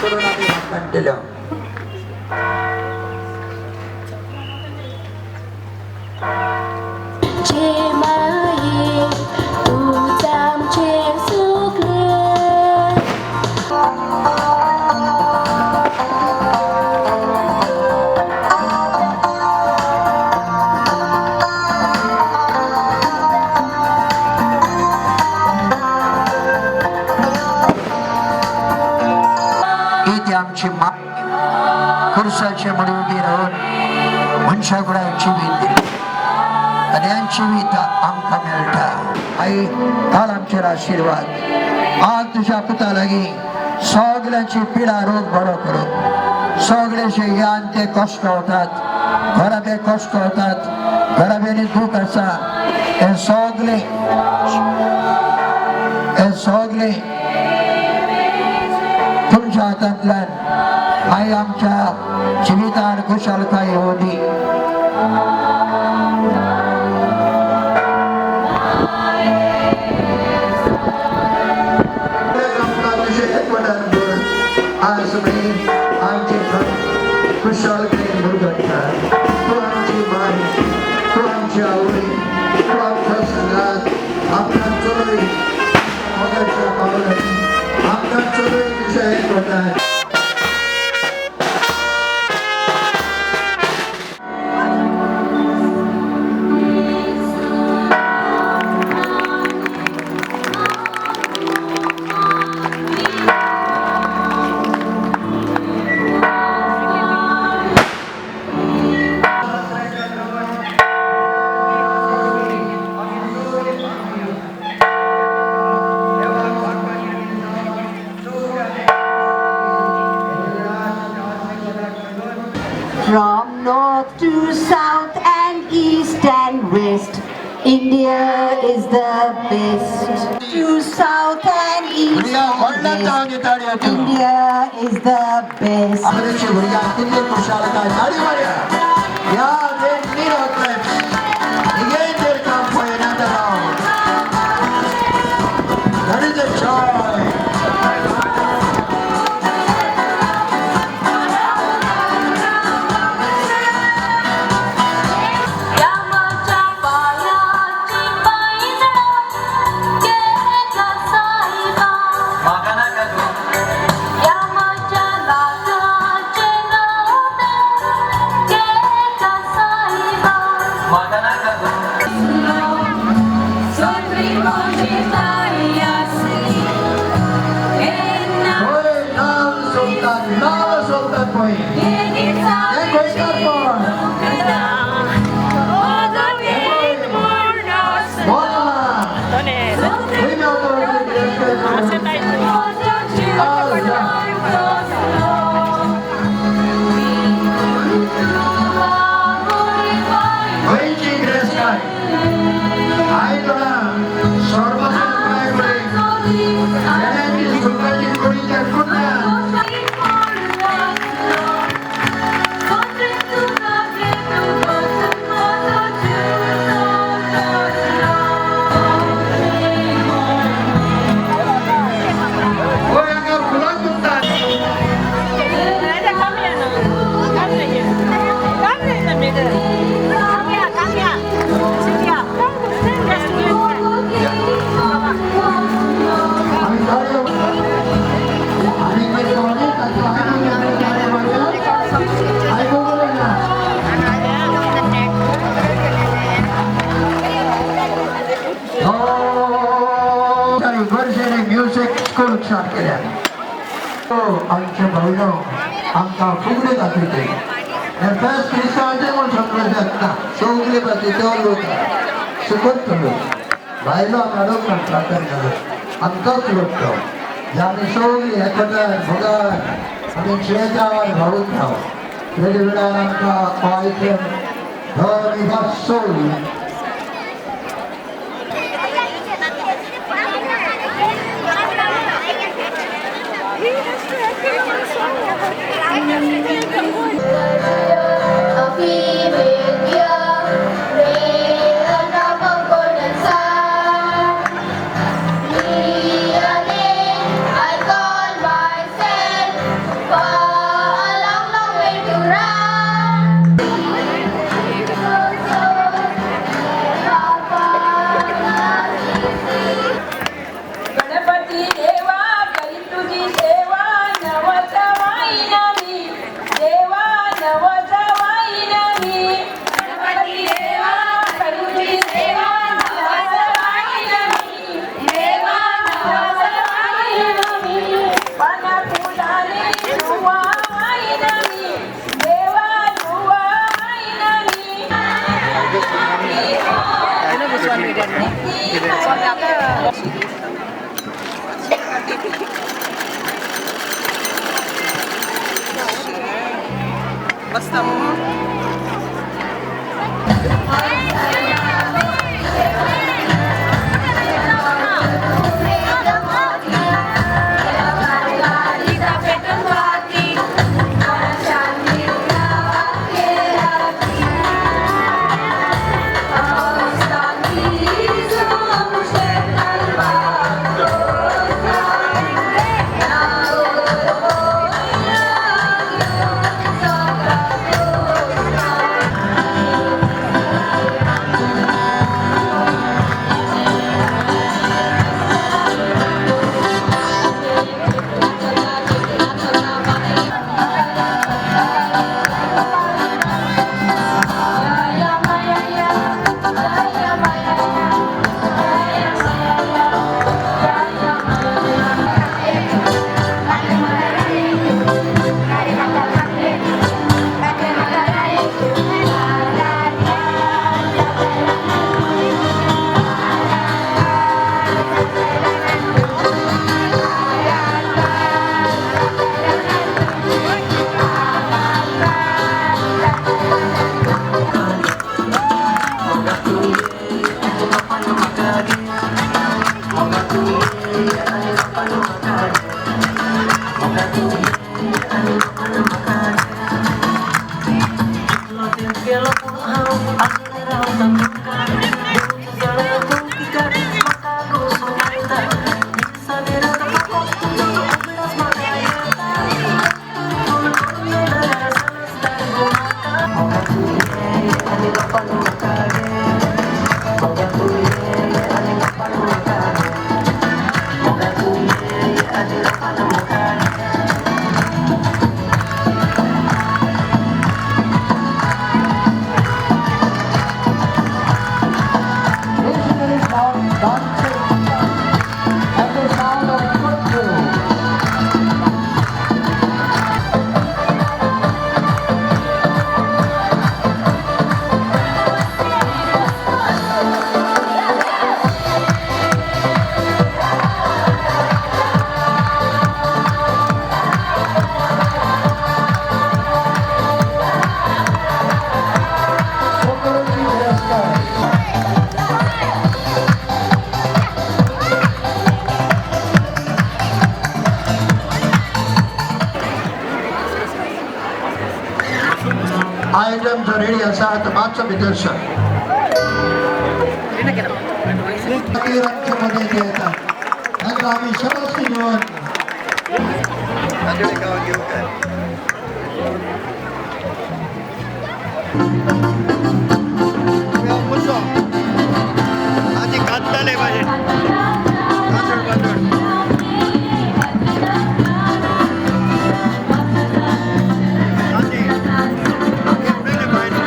करून आमी काडटले. आमची माय खुर्साचे म्हणून उबी रावन मनशा गुणाक जिवीत दिली आनी ह्या जिवीत आमकां मेळटा. आई काल आमचेर आशिर्वाद. आज तुज्या पुता लागीं सगळ्यांची पिडा रोग बरो करून सगळ्याचे यान ते कश्ट वतात, घराबे कश्ट वतात, घराब्यांनी दूख आसा, हे सगळे हे सगळे तुमच्या हातांतल्यान आई आमच्या जिवितान खुशालकाय येवं दी. आज मी आमची खुशालकायेन भरगडटा. तूं आमची माय, तूं आमची आवडी, तूं आमच्या संगात, आमकां चलय मोगाच्या पावलांनी, आमकां चलय तुज्या एकवटान. From north to south and east and west, India is the best. To south and east and west, India is the best. भुरग्यांक कितली खुशालकाय ताळी मारया. ह्या they need our claps. Again they come for another round. That is a joy. आमचे भयणो आमकां फुगडी दाखयतली. फेस्त क्रिस्तांवाचें म्हूण समजूंक शकना, सगळे भाशेचे लोक सुकत लोक भायलो आमी हाडूंक ना, प्रार्थना घालून आमचोच लोक तो, जे आमी सगळीं एकवटान भोगान आमी जियेतात भावून राव. तेजे वेळार आमकां आयकून धर सोल. I call myself. बसता मगो. Legendary sound dancing and the sound of football. Kokoronji Biraskar. Item जो रेडी आसा तो मातसो भितर सर. मागीर आमचे मदें ते येता तांकां आमी शबासकी दिवन तांचे गांवांत घेवंक काय. आजी कांताले भाशेन पातळ पातळ. आजी उडयले भायर.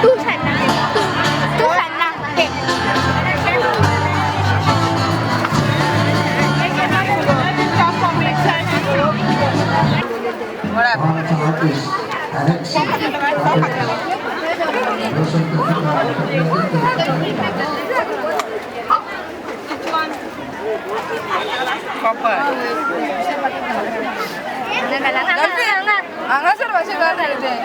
तू सांग तू सांग ना. आमचो ऑफिस अलेक्सी हांगासर कशें जालें तें.